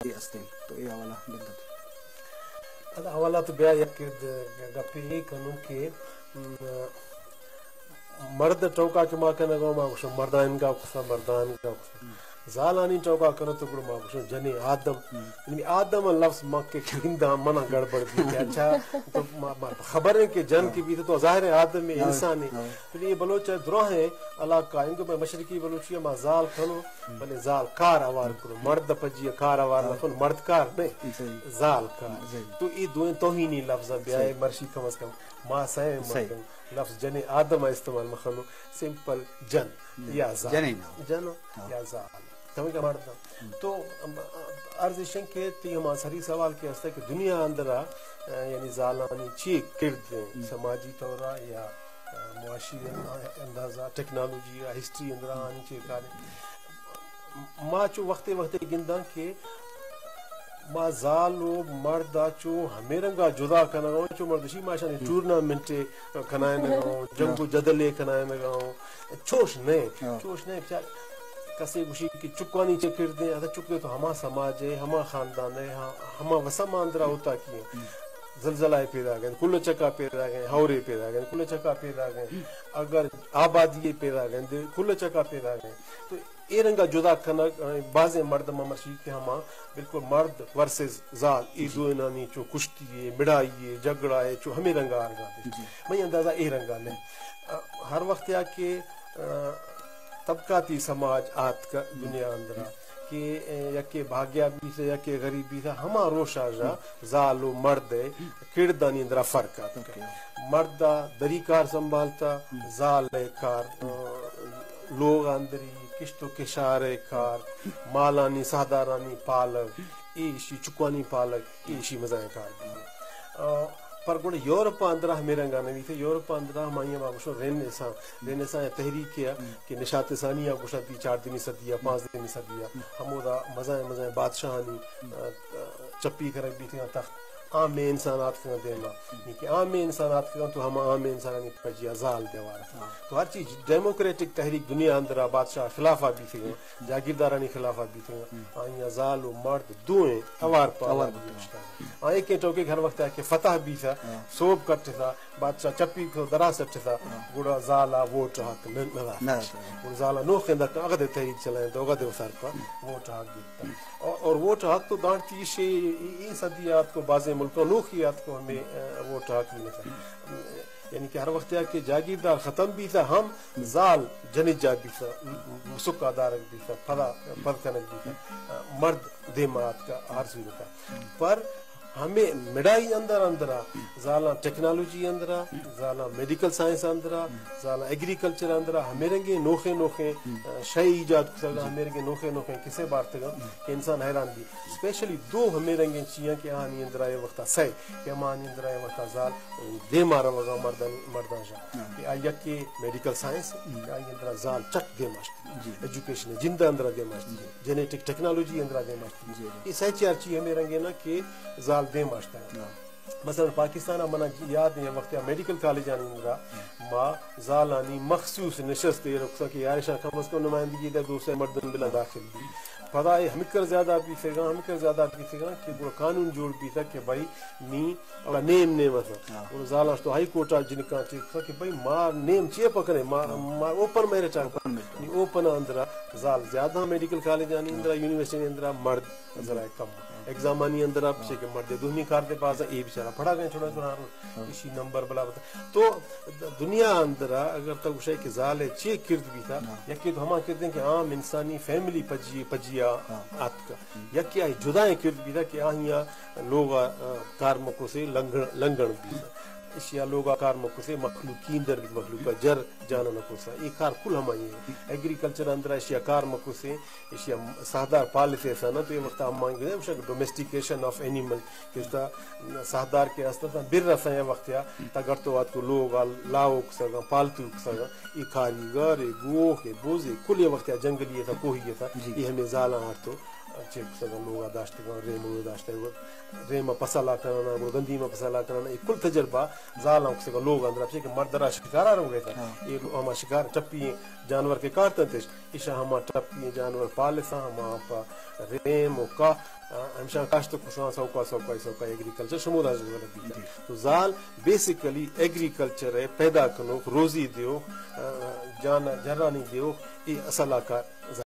ہستیں۔ تو اے حوالہ بندت۔ ادا حوالہ تو بیا یک د-، گپے اے کنوں کہ، م، مرد ٹوکا کہ ما کنگا، ما گوشوں مردان کا کسا، مردان کا کسا۔ زالانی ٹوکا کنو تو گڑا ما گوشوں جنی آدم۔ یعنی آدم لفظ ما کہ گنداں منا گڑبڑ بی کہ اچھا تو ما، ما خبر ہے کہ جن کی بی تو ظاہر ہے آدم ہے، انسان ہے۔ تو یہ بلوچ ہے، دراہیں علاقہ، انکو میں مشرقی بلوچی ما زال کنو، بلے زال کار اوار کنو، مرد پجی کار اوار نہ کنو، مرد کار نہیں، زال کار۔ تو یہ دوئیں توہینی لفظ بیائے مرشی کم از کم۔ ما سئے مردم لفظ جنی آدم ء استعمال مہ کنوں، سمپل جن یا زال۔ جنین۔ جن یا زال۔ کمے کا مردم۔ تو، ام، عرض ایشن کہ تی ہما سری سوال کہ ہستا کہ دنیا اندرا، ا، یعنی زالانی چی کرد ہیں، سماجی طورا یا، ا، معاشی اندازہ، ٹیکنالوجی یا ہسٹری اندرا آنی چی کار ہیں۔ ما چو وختے وختے گنداں کہ ما زال و مرد ء چو ہمے رنگ ء جدا کنگ ء اوں، چو مردشی ما اشانی ٹورنامنٹ کنائینگ ء اوں، جنگ و جدلے کنائینگ ء اوں، چوش نہ، چوش نہ۔ بچار کسے گوشی کہ چکانی چے کردیں، ادا چک تو ہما سماج ہے، ہما خاندان ہے، ہما وسم اندرا ہوتا کی ہیں۔ زلزلہ ء پیداگ انت، کل چکا پیداگ انت، ہورے پیداگ انت، کل چکا پیداگ انت، اگر آبادی پیداگ انت، کل چکا پیداگ انت۔ تو اے رنگا جدا کنگ، ا، بازیں مردم مرشی کہ ہما بالکل مرد ورسز زال، اے دوئینانی چو کشتی ہے، مڑائی ہے، جھگڑا ہے، چو ہمے رنگا آرگا دے۔ من اندازہ اے رنگا نہیں۔ ا، ہر وقت یا کہ، ا، طبقاتی سماج آتک دنیا اندرا کہ، ا، یکے بھاگیا بیت، یکے غریب بیت، ہما روشا جا زال و مرد ہے کردانی اندرا فرق آتک۔ مرد ء دری کار سنبھالتا، زال ء کار، ا، لوغ اندری، کشت و کشار ء کار، مالانی ساہدارانی پالگ، ایشی چکانی پالگ، ایشی مزائیں کار بیت۔ ا، پر گڑا یورپ اندرا ہمے رنگا نویت، یورپ اندرا ہمائی ما گوشو رینیسان، رینیسان یا تحریک یا کہ نشاط ثانی یا گوشنتی چاردہمی صدی یا پانزدہمی صدی یا ہمودا مزائیں مزائیں بادشاہانی، ا، چپی کنگ بیتگاں تخت، عام انسان آتکگاں دیما۔ یعنی کہ عام انسان آتکگاں تو ہما عام انسانانی پجیا زال دیوار۔ تو ہر چیز ڈیموکریٹک تحریک دنیا اندرا بادشاہ خلافا بیتگاں، جاگیردارانی خلافا بیتگاں، آئیا زال و مرد دوئیں اوار پہ اوار بیتگاں۔ آ ایک ٹوکے ہر وقت کہ فتح بیتا، سوب کٹتا، بادشاہ چپی کو درا سٹتا، گڑا زالا ووٹ حق نہ، نہ داشت۔ نہ داشت۔ گڑا زالا نوخیں دکا اگدے تحریک چلائیں تو اگدے وسار پہ ووٹ حق گیتا۔ اور، اور ووٹ حق تو دانتی شے، ای، ای صدی آتکو بازیں ملکوں نوخی آتکو ہمیں، ا، ووٹ حق ملتا۔ یعنی کہ ہر وقت یا کہ جاگیردار ختم بیتا ہم زال جنجا بیتا، سکا دارگ بیتا، پدا، پد کنگ بیتا، ا، مرد دیما آتکا ہر صورتا۔ پر ہمے مڑائی اندر اندرا، زالاں ٹیکنالوجی اندرا، زالاں میڈیکل سائنس اندرا، زالاں ایگریکلچر اندرا، ہمے رنگیں نوخیں نوخیں، ا، شے ایجاد کتگا، ہمے رنگیں نوخیں نوخیں کسے بارتگا کہ انسان حیران بی۔ اسپیشلی دو ہمے رنگیں چیاں کہ آنی اندرا اے وقتا سئے، کہ ہما آنی اندرا اے وقتا زال دیما روگا مردان، مردان شا۔ کہ آ یکے میڈیکل سائنس، کہ آئی اندرا زال چک دیما شت۔ ایجوکیشن جند اندرا دیما شت۔ جنیٹک ٹیکنالوجی اندرا دیما شت۔ اے سئے چار چی ہمے رنگیں نا کہ زال دیما شت۔ مثلاً پاکستان ء منا یاد ایں، وقت ء میڈیکل کالجانی اندرا ما زالانی مخصوص نشست ایر کتاں کہ یار اشاں کم از کم نمائندگی دے، دو سئے مردم بلا داخل بی۔ پدا اے ہمکر زیادہ بیتگاں، ہمکر زیادہ بیتگاں کہ گڑا قانون جوڑ بیتا کہ بھائی نی اولا نیم نیم اتاں۔ گڑا زالاں تو ہائی کورٹ ء جنکاں چے کتاں کہ بھائی ما نیم چے پکنے، ما، ما اوپن میرٹ ء، نی اوپن اندرا زال زیادہ میڈیکل کالجانی اندرا، یونیورسٹی اندرا مرد ذرا کم۔ ایگزامانی اندر اب چے کہ مردے دومی کار دے بازا، اے بیچارہ پڑھا گئے چھوڑا چھوڑا رو، اسی نمبر بلا بتا۔ تو دنیا اندر اگر تو گوشے کہ زال چے کرد بیتا، یکی تو ہما کردیں کہ عام انسانی فیملی پجی، پجیا آتکا۔ یکی آئی جدائیں کرد بیتا کہ آہیا لوگا، آ، کار مکوسے لنگن، لنگن بیتا۔ اشیا لوگا کار مکوسے مخلوقی اندر بیت، مخلوقا جر جانا نکوسا۔ اے کار کل ہمائی ہیں۔ ایگریکلچر اندر اشیا کار مکوسے، ایشی ء ساہدار پالتے سا نہ تو اے وقت ہمانگ گوشگ ڈومیسٹیکیشن آف اینیمل، کہ تا ساہدار کہ است تا بر رسا اے وقت یا تا گڑتو آتکو لوگ ء لاؤ کسگا، پالتو کسگا، اے کاریگر، اے گوک، اے بوز، اے کل اے وقت یا جنگلی اے تا کوہی اے تا، اے ہمیں زالاں آرتو چہ کسگا لوگا داشتگاں، ریم ءَ داشتگ، ریم ءَ پسلا کنانا، گڑا گندیم ءَ پسلا کنانا، اے کل تجربہ زالاں کسگا لوگ اندرا، پچے کہ مرد را شکارا روگ ءَ اتاں۔ ہاں۔ اے ہما شکار ٹپی جانور کہ کارتنتش، ایشاں ہما ٹپی جانور پالساں، ہما پہ ریم و کا، ہمشاں کاشت کساں، سوکا، سوکا، سوکا ایگریکلچر شمودا لگی۔ جی۔ تو زال بیسیکلی ایگریکلچر ءِ پیدا کنوک، روزی دیوک، جان جرانی دیوک، اے اصل آ کار